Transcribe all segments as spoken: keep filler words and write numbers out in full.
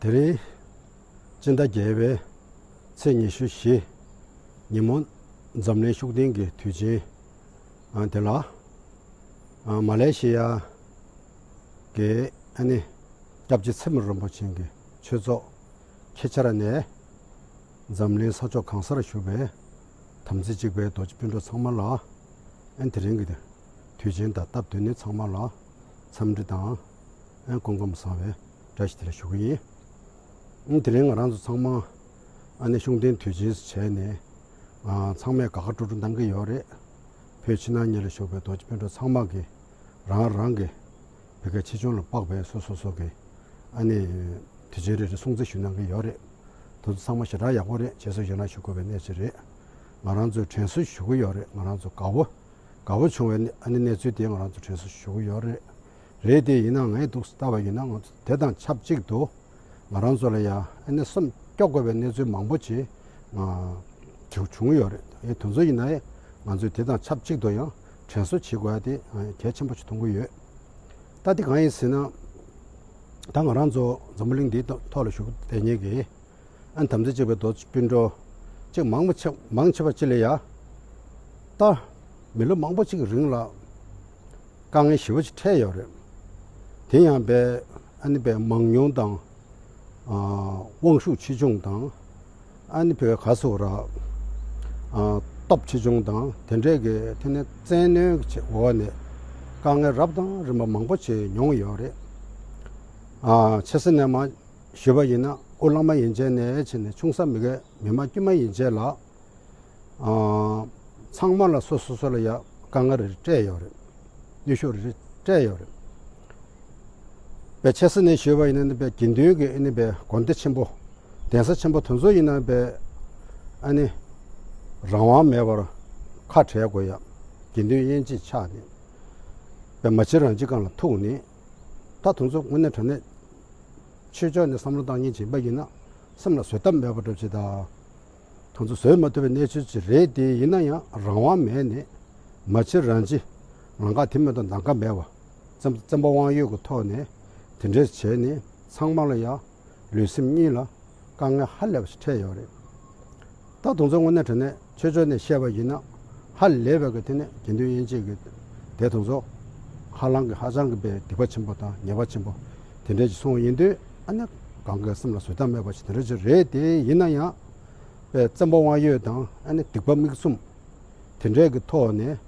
དེ་རིང་སྤྱི་ཟླ་བརྒྱད་པའི་ཚེས་ཉི་ཤུ་བཞི་ཉིན་མོ་འཛམ་གླིང་ཤུགས་ལྡན་གྱི་དུས་ཆེན་དེ་ལ། མ་ལེ་ཤི་ཡ་གི་ཨ་ནི་སྐྱབས་རྗེ་ཚེ་རིང་རིན་པོ་ཆེ་གི་ཆོས་ཚོགས་ཁྱེད་ཅག་ནས་འཛམ་གླིང་ས་ཕྱོགས་གང་སར་བཞུགས་པའི་དམ་ཚིག་གཅིག་པའི་རྡོ་རྗེ་སྤུན་གྲོགས་ཚང་མ་ལ་ཨ་ནི་དེ་རིང་གི་དུས་ཆེན་དང་སྟབས་བསྟུན་ནས་ཚང་མ་ལ་འཚམས་འདྲི་དང་ཨ་ནི་སྐུ་ཁམས་བཟང་བའི་བཀྲ་ཤིས་བདེ་ལེགས་ཞུ་གི་ཡིན། ཨ་ནི་དེ་རིང་ང་རང་ཚོ་ཚང་མ་ཨ་ནི་ཤུགས་ལྡན་དུས་ཆེན་བྱས་ནས་ཚང་མས་དགའ་དགའ་སྤྲོ་སྤྲོ་གནང་གི་ཡོད་རེད། བོད་ཕྱི་ནང་གཉིས་ལ་བཞུགས་པའི་རྡོ་རྗེ་སྤུན་གྲོགས་ཚང་མ་གིས་རང་རང་གི་བོད་སྐད་ཆེ་ཆུང་ལ་དཔག་པའི་སོ་སོ་སོ་གི་ཨ་ནི་དུས་ཆེན་རེ་རེ་སྲུང་བརྩི་ཞུ་གནང་གི་ཡོད་རེད། དེ་ཚོ་ཚང་མ་ཞེ་དྲག་ཡག་པོ་རེད། རྗེས་སུ་ཡི་རང་ཞུ་དགོས་པའི་གནས་ཚུལ་རེད། ང་རང་ཚོས་དྲན་གསོ་ཞུ་གི་ཡོད་རེད། ང་རང་ཚོ་དགའ་བོ་དགའ་བོ་བྱུང་བའི་ཨ་ནི་གནས་ཚུལ་དེ་ང་རང་ཚོ་དྲན་གསོ་ཞུ་གི་ཡོད་རེད། རེད་དེ་ཡིན་ན་ངས་འདུག་ལྟ་བ་ཡིན་ན་ང་ཚོ་དེ་དང་ཆབས་ཅིག་ཏུ་ང་རང་ཚོ་ལ་ཡང་ཨ་ནི་སེམས་སྐྱོ་དགོས་པའི་གནས་ཚུལ་མང་པོ་ཅིག་བྱུང་བྱུང་ཡོད་རེད། ཨེ་དེ་ཚོ་ཡིན་ན་ཡང་ང་ཚོས་དེ་དང་ཆབས་ཅིག་ཏུ་ཡང་དྲན་གསོ་བྱེད་དགོས་ཡ་དེ་གལ་ཆེན་པོ་ཞིག་མཐོང་གི་ཡོད། ད་དེ་གང་ཡིན་ཟེར་ན། ད་ང་རང་ཚོ་འཛམ་བུ་གླིང་འདིའི་ཐོག་ལ་བཞུགས་བསྡད་མཁན་གྱི་ཨ་ནི་དམ་ཚིག་གཅིག་པའི་རྡོ་རྗེ་སྤུན་གྲོགས་ཅིག་མང་པོ་ཆེ་མང་ཆེ་བ་ཅིག་ལ་ཡ། ད་མི་ལོ་མང་པོ་ཅིག་གི་རིང་ལ་དཀའ་ངལ་ཞེ་པོ་ཅིག་འཕྲད་ཡོད་རེད། དེ་ཡང་པའི་ཨ་ནི་པའི་མང་ཉུང་དང་། དབང་ཤུགས་ཆེ་ཆུང་དང་། ཨ་ནི་པའི་ག་ཟེར་ར། སྟོབས་ཆེ་ཆུང་དང་དེ་འདྲས་ཀྱི་དེ་ནས་བཙན་གནོན་གྱི་འོག་ནས་དཀའ་ངལ་རབ་དང་རིམ་པ་མང་པོ་ཅིག་མྱོང་ཡོད་རེད། ཆེ་ས་ནས་མ་ཞུས་པ་ཡིན་ན་དབུ་བླ་མ་ཡན་ཆད་ནས་བྱས་ནས་ཆུང་ས་མི་དགེ་མི་མ་དཀྱུས་མ་ཡན་ཆད་ལ། ཚང་མ་ལ་སོ་སོ་སོ་ལ་ཡ་དཀའ་ངལ་རེ་རེ་སྤྲད་ཡོད་རེད། ནུས་ཤུགས་རེ་རེ་སྤྲད་ཡོད་རེད། པའི་ཆེ་ས་ནས་ཞུས་པ་ཡིན་ན་ནི་པའི་དགེ་འདུན་གྱི་ཨ་ནི་པའི་དགོན་སྡེ་ཆེན་པོ། གདན་ས་ཆེན་པོ་དེ་ཚོ་ཡིན་ན་པའི་ཨ་ནི་རང་དབང་མེད་པར་ཁ་བྲལ་དགོས་ཡ། དགེ་འདུན་དབྱེ་འབྱེད་ཆགས་ནས་པའི་མ་བྱེད་རང་བྱེད་སྒང་ལ་ཐུག་ནས། ད་དེ་ཚོ་དངོས་གནས་དྲང་གནས་ཆོས་ཕྱོགས་ནས་བསམ་བློ་བཏང་མཁན་བྱིན་པ་ཡིན་ན་སེམས་ལ་བཟོད་ཐབས་མེད་པ་འདྲ་ཅིག་དང་། དེ་ཚོ་བཟོད་མ་ཐུབ་པའི་གནས་ཚུལ་ཅིག་རེད་དེ་ཡིན་ན་ཡང་རང་དབང་མེད་ནས་མ་བྱེད་རང་བྱེད་ལམ་ཁ་དེ་མེད་དང་འདམ་ཁ་མེད་པ། བཙན་བཙན་པོ་དབང་ཡོད་ཀྱི་ཐོག་ནས་དེ་འདྲས་བྱས་ནས་ཚང་མ་ལ་ཡང་ལུས་སེམས་གཉིས་ལ་དཀའ་ངལ་ཧ་ལས་པ་ཞིག་འཕྲད་ཡོད་རེད། ད་དེ་ཚོ་དངོས་གནས་དྲང་གནས་ཆོས་ཕྱོགས་ནས་བཤད་པ་ཡིན་ན་ཧ་ལས་པའི་གི་དེ་ནས་དགེ་འདུན་དབྱེ་འབྱེད་ཀྱི་དེ་དེ་ཚོ་ཧ་ལམ་གྱི་ཧ་ཅང་གི་པའི་སྡིག་པ་ཆེན་པོ་དང་ཉེས་པ་ཆེན་པོ་དེ་འདྲས་ཅིག་སོང་ཡིན་དུས་ཨ་ནི་གང་གི་སེམས་ལ་བཟོད་ཐབས་མེད་པ་ཞིག་དེ་འདྲས་ཅིག་རེད་དེ་ཡིན་ན་ཡང་པའི་བཙན་པོ་དབང་ཡོད་དང་ཨ་ནི་སྡིག་པ་མིག་གསུམ་དེ་འདྲས་ཀྱི་ཐོག་ནས་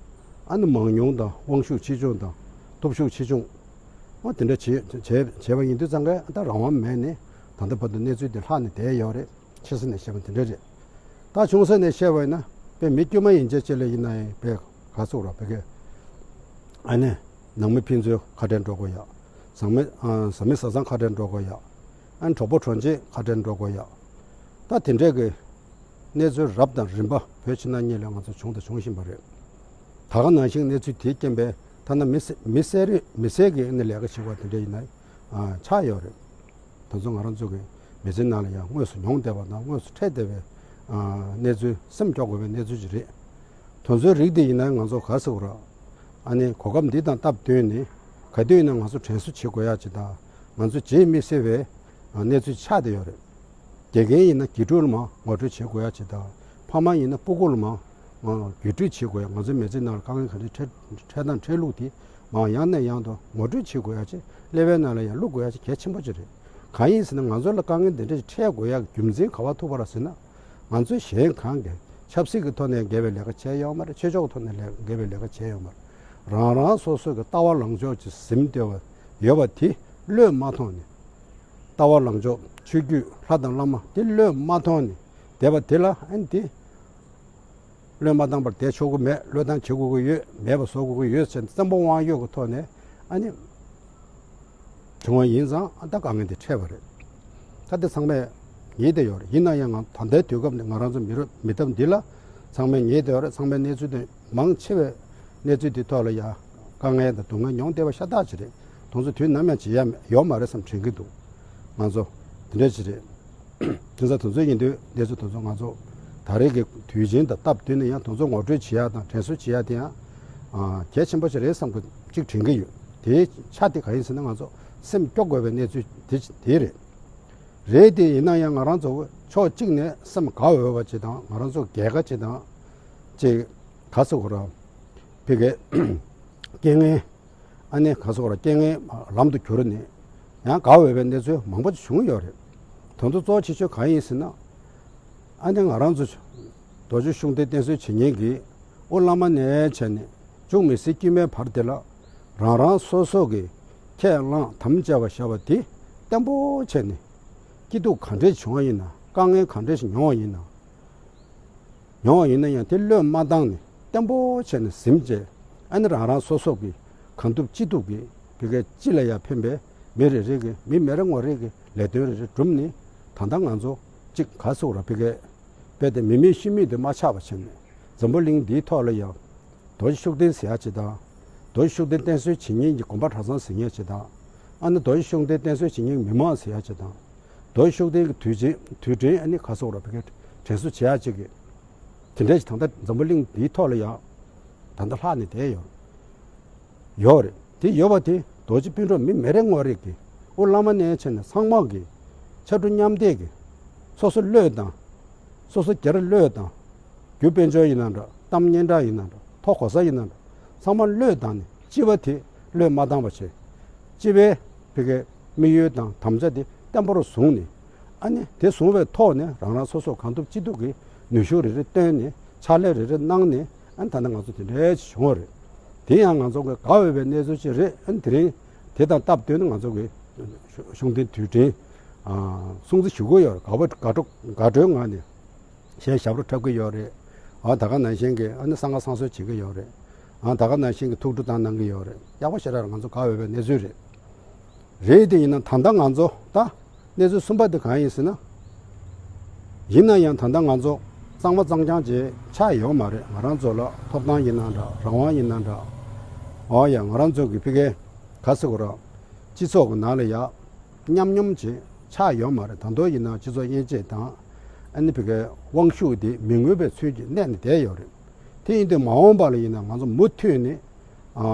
ཨ་ནི་མང་ཉུང་དང་དབང་ཤུགས་ཆེ་ཆུང་དང་སྟོབས་ཤུགས་ཆེ་ཆུང་འོ་དེ་འདྲ་བྱེད་བྱེད་བྱས་པ་ཡིན་དུས་ཙང་གས་ད་རང་དབང་མེད་ནས་ད་ལྟ་བར་དུ་གནས་ཚུལ་དེ་ལྷག་ནས་བསྡད་ཡོད་རེད། ཆེ་ས་ནས་བཤད་པ་དེ་འདྲ་རེད། ད་ཆུང་ས་ནས་བཤད་པ་ཡིན་ན་དཔེ་མི་དཀྱུས་མ་ཡན་ཆད་ཅིག་ལ་ཡིན་ན་ཡང་དཔེ་ག་ཟེར་ར་དཔེ་གས་ཨ་ནི་ནང་མི་ཕན་ཚུན་ཁ་བྲལ་འགྲོ་དགོས་ཡ། བཟའ་མི་ཨ་བཟའ་མི་བཟའ་ཚང་ཁ་བྲལ་འགྲོ་དགོས་ཡ། ཨ་ནི་གྲོགས་པོ་གྲོགས་མཆེད་ཁ་བྲལ་འགྲོ་དགོས་ཡ། ད་དེ་འདྲས་ཀྱི་གནས་ཚུལ་རབ་དང་རིམ་པ་བོད་ཕྱི་ནང་གཉིས་ལ་ང་ཚོ་བྱུང་དང་འབྱུང་བཞིན་པ་རེད། ད་ག་ནང་བཞིན་གནས་ཚུལ་དེའི་རྐྱེན་པས་ཐ་ན་མི་སེ་མི་སེར་མི་སེར་གྱི་ཨ་ནི་ལས་ཀ་བྱེད་པ་དེ་འདྲ་ཡིན་ན་ཨ་ཆགས་ཡོད་རེད། དེ་ཚོ་ང་རང་ཚོ་གི་མི་ཚེ་ནང་ལ་ཡང་དངོས་སུ་མྱོང་བསྡད་པ་དང་དངོས་སུ་འཕྲད་བསྡད་པའི་ཨ་གནས་ཚུལ་སེམས་སྐྱོ་དགོས་པའི་གནས་ཚུལ་ཅིག་རེད། དེ་ཚོའི་རིགས་དེ་ཡིན་ན་ང་ཚོ་ག་ཟེར་དགོས་ར། ཨ་ནི་གོ་སྐབས་འདི་དང་སྟབས་བསྟུན་ནས་ག་དུས་ཡིན་ན་ང་ཚོ་དྲན་གསོ་བྱེད་དགོས་ཡ་ཅིག་དང་ང་ཚོ་བརྗེད་མི་སྲིད་པའི་གནས་ཚུལ་ཆགས་བསྡད་ཡོད་རེད། དགེ་རྒན་ཡིན་ན་དགེ་ཕྲུག་ལ་མར་ངོ་སྤྲོད་བྱེད་དགོས་ཡ་ཅིག་དང་ཕ་མ་ཡིན་ན་སྤུ་གུ་ལ་མར་བརྒྱུད་སྤྲོད་བྱེད་དགོས་ཡ། ང་ཚོའི་མི་ཚེ་ནང་ལ་དཀའ་ངལ་ག་འདྲ་འཕྲད་འཕྲད་སྟངས་འཕྲད་ལུགས་དེ་མར་ཡང་ནས་ཡང་དུ་ངོ་སྤྲོད་བྱེད་དགོས་ཡ་ཅིག་ཀླད་པའི་ནང་ལ་ཡང་བླུག་དགོས་ཡ་ཅིག་གལ་ཆེན་པོ་ཅིག་རེད། གང་ཡིན་ཟེར་ན་ང་ཚོ་ལ་དཀའ་ངལ་འདི་འདྲ་ཞིག་འཕྲད་དགོས་ཡ་གི་རྒྱུ་མཚན་ག་པར་ཐུག་པ་རེད་ཟེར་ན། ང་ཚོས་གཞན་གང་གི་ཆབ་སྲིད་ཀྱི་ཐོག་ནས་འགལ་བའི་ལས་ཀ་བྱས་ཡོད་མ་རེད། ཆོས་ཕྱོགས་ཀྱི་ཐོག་ནས་ལས་འགལ་བའི་ལས་ཀ་བྱས་ཡོད་མ་རེད། རང་རང་སོ་སོ་གི་ལྟ་བ་ལངས་ཕྱོགས་ཀྱི་ཟིན་བྲིས་ཡོད་པ་དེ་བློས་མ་ཐོངས་ནས། ལྟ་བ་ལངས་ཕྱོགས་ཆོས་བརྒྱུད་ལྷ་དང་བླ་མ་དེ་བློས་མ་ཐོངས་ནས་བསྡད་པ་དེ་ལ་ཨ་ནི་དེ་བློས་མ་བཏང་བར་བསྡད་ཆོག་གི་མེད། བློས་བཏང་བྱེད་དགོས་ཀྱི་ཡོད། མེད་པ་བཟོ་དགོས་ཀྱི་ཡོད་ཟེར་ནས་བཙན་པོ་དབང་ཡོད་ཀྱི་ཐོག་ནས་ཨ་ནི་བྱུང་བ་ཡིན་ཙང་ཨ་ད་དཀའ་ངལ་འདི་འཕྲད་པ་རེད། ད་དེ་ཚང་མས་ངེས་བསྡད་ཡོད་རེད། ཡིན་ན་ཡང་ང་ད་ལྟའི་དུས་སྐབས་འདི་ང་རང་ཚོ་མི་རབས་མི་སྟབས་འདི་ལ་ཚང་མས་ངེས་བསྡད་ཡོད་རེད། ཚང་མས་གནས་ཚུལ་དེ་མང་ཆེ་བའི་གནས་ཚུལ་འདི་ཐོག་ལ་ཡ་དཀའ་ངལ་དང་སྡུག་བསྔལ་མྱོང་བསྡད་པ་ཤ་སྟག་ཅིག་རེད། དེ་ཚོ་དུས་ནམ་ཡང་བརྗེད་ཡ་ཡོད་མ་རེད་བསམ་དྲན་གྱི་འདུག་ང་ཚོ་དེ་འདྲ་ཅིག་རེད། དེ་ཚོ་དེ་ཚོ་ཡིན་དུས་གནས་ཚུལ་དེ་ཚོ་ང་ཚོ་ད་རེས་ཀྱི་དུས་ཆེན་དང་སྟབས་བསྟུན་ནས་ཡང་དེ་ཚོ་ངོ་སྤྲོད་བྱེད་ཡ་དང་དྲན་གསོ་བྱེད་ཡ་དེ་ཡང་གལ་ཆེན་པོ་ཞིག་རེད་བསམ་གྱི་གཅིག་དྲན་གྱི་ཡོད། དེའི་ཆ་དེ་གང་ཡིན་ཟེར་ན་ང་ཚོ་སེམས་སྐྱོ་དགོས་པའི་གནས་ཚུལ་དེ་དེ་རེད། རེད་དེ། ཡིན་ན་ཡང་ང་རང་ཚོ་ཕྱོགས་གཅིག་ནས་སེམས་དགའ་འོས་པ་ཅིག་དང་། ང་རང་ཚོ་རྒྱལ་ཁ་ཅིག་དང་ཅིག་ག་ཟེར་དགོས་ར། ཕ་གི་རྐྱེན་ངན། ཨ་ནི་ག་ཟེར་དགོས་ར། རྐྱེན་ངན་ལམ་དུ་གྱུར་ནས་ཡང་དགའ་འོས་པའི་གནས་ཚུལ་མང་པོ་ཅིག་བྱུང་ཡོད་རེད། དོན་དུ་གཙོ་ཆེ་ཤོས་གང་ཡིན་ཟེར་ན། ཨ་ནི་ང་རང་ཚོ་རྡོ་རྗེ་ཤུགས་ལྡན་བསྟེན་གསོལ་བྱེད་མཁན་གྱི་དབུ་བླ་མ་ནས་བྱས་ནས་མཇུག་མི་སྲིད་དཀྱིལ་མའི་བར་དེ་ལ། རང་རང་སོ་སོ་གི་ཁས་བླངས་དམ་བཅའ་བ་བཞག་པ་དེ་བརྟན་པོ་བྱས་ནས། སྐྱིད་སྡུག་ག་འདྲས་བྱུང་བ་ཡིན་ན། དཀའ་ངལ་ག་འདྲས་ཤིག་མྱོང་བ་ཡིན་ན། མྱོང་བ་ཡིན་ན་ཡང་དེ་བློས་མ་བཏང་ནས་བརྟན་པོ་བྱས་ནས་ཟིན་བྱས། ཨ་ནི་རང་རང་སོ་སོ་གི་གང་ཐུབ་ཅི་ཐུབ་ཀྱིས་ཕ་གིའི་སྤྱི་ལ་ཡང་ཕན་པའི་མི་རེ་རེ་གི། མི་མི་རེ་ངོ་རེ་གི་ལས་དོན་རེ་རེ་བསྒྲུབས་ནས། ད་ལྟ་ང་ཚོ་གཅིག་ག་ཟེར་དགོས་ར། ཕ་གིའི་རྦད་དེ་མི་མེད་ཤི་མེད་དུ་མ་ཆགས་པ་བྱས་ནས། འཛམ་བུ་གླིང་འདིའི་ཐོག་ལ་ཡང་རྡོ་རྗེ་ཤུགས་ལྡན་ཟེར་ཡ་ཅིག་དང་། རྡོ་རྗེ་ཤུགས་ལྡན་བསྟེན་གསོལ་བྱེད་མཁན་གྱི་དགོན་པ་གྲྭ་ཚང་ཟེར་མཁན་ཅིག་དང་། ཨ་ནི་རྡོ་རྗེ་ཤུགས་ལྡན་བསྟེན་གསོལ་བྱེད་མཁན་གྱི་མི་མང་ཟེར་ཡ་ཅིག་དང་། རྡོ་རྗེ་ཤུགས་ལྡན་གྱི་དུས་ཆེན། དུས་དྲན། ཨ་ནི་ག་ཟེར་དགོས་ར། ཕ་གིའི་དྲན་གསོ་བྱེད་ཡ་ཅིག་གི། དེ་འདྲ་ཞིག་ད་ལྟ་འཛམ་བུ་གླིང་འདིའི་ཐོག་ལ་ཡང་ད་ལྟ་ལྷག་ནས་བསྡད་ཡོད། ཡོད་རེད། དེ་ཡོད་པ་དེ་རྡོ་རྗེ་སྤུན་གྲོགས་མི་མི་རེ་ངོ་རེ་གི། དབུ་བླ་མ་ནས་བྱས་ནས་ཚང་མ་གི་ཕྱར་གྲུ་མཉམ་འདེགས་ཀྱི། སོ་སོ་བློས་བཏང་། སོ་སོ་སྒེར་བློས་བཏང་། རྒྱུ་དཔལ་འབྱོར་ཡིན་ན་འདྲ། གཏམ་སྙན་གྲགས་ཡིན་ན་འདྲ། ཐོ་གོ་ས་ཡིན་ན་འདྲ། ཚང་མ་བློས་བཏང་ནས། སྤྱི་པ་དེ་བློས་མ་བཏང་བ་བྱས། སྤྱི་པའི་ཕ་གིའི་དམིགས་ཡུལ་དང་དམ་བཅའ་དེ་བརྟན་པོར་བཟུང་ནས། ཨ་ནི་དེ་བཟུང་བའི་ཐོག་ནས་རང་རང་སོ་སོ་གང་ཐུབ་ཅི་ཐུབ་ཀྱིས་ནུས་ཤུགས་རེ་རེ་བཏོན་ནས། ཕྱག་ལས་རེ་རེ་གནང་ནས། ཨ་ནི་ད་ལྟ་ང་ཚོ་དེ་འདྲའི་ཅིག་བྱུང་བ་རེད། དེ་ཡང་ང་ཚོ་གི་དགའ་འོས་པའི་གནས་ཚུལ་ཅིག་རེད། ཨ་ནི་དེ་རིང་དེ་དང་སྟབས་བསྟུན་ནས་ང་ཚོ་གི་ཤུགས་ལྡན་དུས་དྲན་སྲུང་བརྩི་ཞུ་གི་ཡོད་རེད། དགའ་པོ་དགའ་སྤྲོ་དགའ་སྤྲོའི་ངང་ནས། གཞས་ཞབས་བྲོ་འཁྲབ་ཀྱི་ཡོད་རེད། ཨ་ད་ག་ནང་བཞིན་གྱི་ཨ་ནི་གསང་སྔགས་བསང་གསོལ་བྱེད་ཀྱི་ཡོད་རེད། ཨ་ད་ག་ནང་བཞིན་གྱི་ཐུགས་སྤྲོ་བཏང་གནང་གི་ཡོད་རེད། ཡག་པོ་ཞེ་དྲག་རེད། ང་ཚོ་དགའ་འོས་པའི་གནས་ཚུལ་རེད། རེད་དེ། ཡིན་ན་ད་ལྟ་ང་ཚོ་ད་གནས་ཚུལ་གསུམ་པ་དེ་གང་ཡིན་ཟེར་ན། ཡིན་ན་ཡང་ད་ལྟ་ང་ཚོ་གཙང་མ་གཙང་རྐྱང་ཅིག་ཆགས་ཡོད་མ་རེད། ང་རང་ཚོ་ལ་ཐོབ་ཐང་ཡིན་ན་འདྲ། རང་དབང་ཡིན་ན་འདྲ། འོ་ཡ། ང་རང་ཚོ་གི་ཕ་གིའི་ག་ཟེར་དགོས་ར། སྤྱི་ཚོགས་ཀྱི་ནང་ལ་ཡ། མཉམ་མཉམ་ཅིག་ཆགས་ཡོད་མ་རེད། ད་དུང་ཡིན་ན་སྤྱི་ཚོགས་དབྱེ་འབྱེད་དང་། ཨ་ནི་ཕ་གིའི་དབང་ཤུགས་དེ་མི་མངོན་པའི་ཚུལ་གྱིས་གནས་ནས་བསྡད་ཡོད་རེད། དེ་ཡིན་དུས་མ་འོངས་པ་ལ་ཡིན་ན་ང་ཚོ་མུ་མཐུད་ནས། ཨ་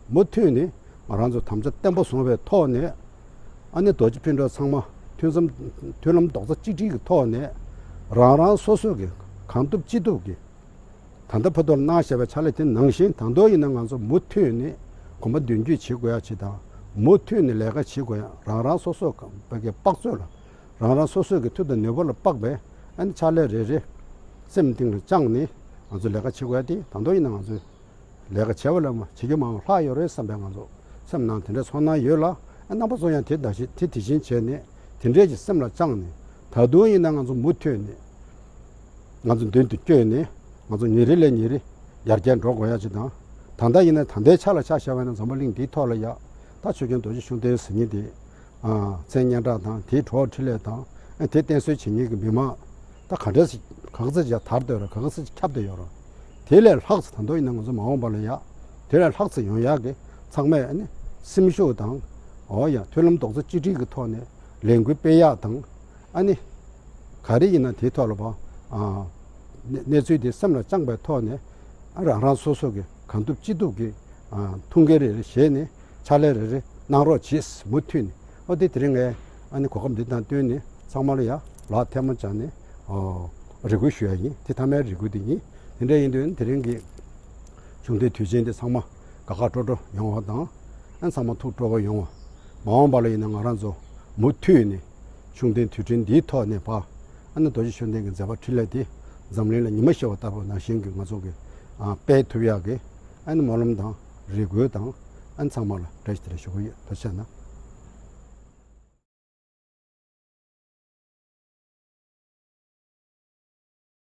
མུ་མཐུད་ནས་ང་རང་ཚོ་དམ་བཅའ་བརྟན་པོ་བཟུང་བའི་ཐོག་ནས། ཨ་ནི་རྡོ་རྗེ་སྤུན་གྲོགས་ཚང་མ་ཐུན་མཚམས་མཐུན་ལམ་རྡོག་རྩ་གཅིག་སྒྲིལ་གྱི་ཐོག་ནས། རང་རང་སོ་སོ་གི་གང་ཐུབ་ཅི་ཐུབ་ཀྱིས། ད་ལྟ་བར་དུ་གནང་བཞག་པའི་ཕྱག་ལས་དེ་ནང་བཞིན། ད་དུང་ཡིན་ན་ང་ཚོ་མུ་མཐུད་ནས་གོམ་པ་མདུན་སྐྱོད་བྱེད་དགོས་ཡ་ཅིག་དང་། མུ་མཐུད་ནས་ལས་ཀ་བྱེད་དགོས་ཡ། རང་རང་སོ་སོ་གི་ཕ་གིའི་དཔག་ཚོད་ལ། རང་རང་སོ་སོ་གི་མཐུ་དང་ནུས་པ་ལ་དཔག་པའི། ཨ་ནི་ཕྱག་ལས་རེ་རེ་སེམས་གཏིང་ལ་བཅངས་ནས་ང་ཚོ་ལས་ཀ་བྱེད་དགོས་ཡ་དེ། ད་དུང་ཡིན་ན་ང་ཚོས་ལས་ཀ་བྱས་པ་ལ་མ་བྱེད་རྒྱུ་མང་པོ་ལྷག་ཡོད་རེད་བསམ་པའི་ང་ཚོ་སེམས་ནང་དེ་འདྲའི་ཚོར་སྣང་ཡོད་ལ། ཨ་རྣམ་པ་ཚོ་ཡང་དེ་ད་གཞི་དེ་དེ་བཞིན་བྱས་ནས། དེ་འདྲས་ཀྱི་སེམས་ལ་བཅངས་ནས། ད་དུང་ཡིན་ན་ང་ཚོ་མུ་མཐུད་ནས་ང་ཚོ་མདུན་དུ་བསྐྱོད་ནས། ང་ཚོ་ཉིན་རེ་ལས་ཉིན་རེ་ཡར་རྒྱས་འགྲོ་དགོས་ཡ་ཅིག་དང་། ད་ལྟ་ཡིན་ན་ད་ལྟའི་ཆ་ལ་ཆ་བཞག་པ་ཡིན་ན། འཛམ་བུ་གླིང་འདིའི་ཐོག་ལ་ཡ། ད་ཆོས་རྒྱལ་རྡོ་རྗེ་ཤུགས་ལྡན་ཟེར་མཁན་དེ། ཨ་མཚན་སྙན་གྲགས་དང་། དེའི་བྲོ་བ་འཕྲིན་ལས་དང་། ཨ་དེ་བསྟེན་གསོལ་བྱེད་མཁན་གྱི་མི་མང་ད་ག་འདྲས་ག་ཚོད་ཅིག་དར་བསྡད་ཡོད་རེད། ག་ཚོད་ཅིག་ཁྱབ་བསྡད་ཡོད་རེད། དེ་ལས་ལྷག་ཙམ། ད་དུང་ཡིན་ན་ང་ཚོ་མ་འོངས་པ་ལ་ཡ། དེ་ལས་ལྷག་ཙམ་ཡོང་ཡག་གི་ཚང་མས་ཨ་ནི་སེམས་ཤུགས་དང་། འོ་ཡ། མཐུན་ལམ་རྡོག་རྩ་གཅིག་སྒྲིལ་གྱི་ཐོག་ནས་ལས་འགུལ་སྤེལ་ཡག་དང་། ཨ་ནི་ག་རེ་ཡིན་ན་དེའི་ཐོག་ལ་བ། ཨ་གནས་གནས་ཚུལ་དེ་སེམས་ལ་བཅངས་པའི་ཐོག་ནས། ཨ་རང་རང་སོ་སོ་གི་གང་ཐུབ་ཅི་ཐུབ་ཀྱིས། ཨ་ཐུགས་འགན་རེ་རེ་བཞེས་ནས། ཕྱག་ལས་རེ་རེ་གནང་རོགས་བྱེད། མུ་མཐུད་ནས། ཨོ་དེ་དེ་རིང་ངས་ཨ་ནི་གོ་སྐབས་འདི་དང་བསྟུན་ནས་ཚང་མ་ལ་ཡ་ལག་ཐལ་མོ་སྦྱར་ནས། ཨོ་རེ་སྐུལ་ཞུ་ཡ་ཡིན། དེ་མཐའ་མའི་རེ་སྐུལ་དེ་ཡིན། དེ་འདྲ་ཡིན་དུས་དེ་རིང་གི་ཤུགས་ལྡན་དུས་ཆེན་འདི་ཚང་མ་དགའ་དགའ་སྤྲོ་སྤྲོ་ཡོང་བ་དང་། ཨ་ཚང་མ་ཐུགས་སྤྲོ་བོ་ཡོང་བ། མ་འོངས་པ་ལ་ཡིན་ན་ང་རང་ཚོ་མུ་མཐུད་ནས་ཤུགས་ལྡན་དུས་དྲན་འདིའི་ཐོག་ནས་ཕར། ཨ་ནི་རྡོ་རྗེ་ཤུགས་ལྡན་གྱི་མཛད་པ་འཕྲིན་ལས་དེ་འཛམ་གླིང་ལ་ཉི་མ་ཤར་བ་ལྟ་བུ་ནང་བཞིན་གྱི་ང་ཚོ་གི་ཨ་སྤེལ་ཐུབ་ཡག་གི། ཨ་ནི་སྨོན་ལམ་དང་རེ་སྐུལ་དང་། ཨ་ནི་ཚང་མ་ལ་བཀྲ་ཤིས་བདེ་ལེགས་ཞུ་གི་ཡོད། ཐུགས་རྗེ་གནང་།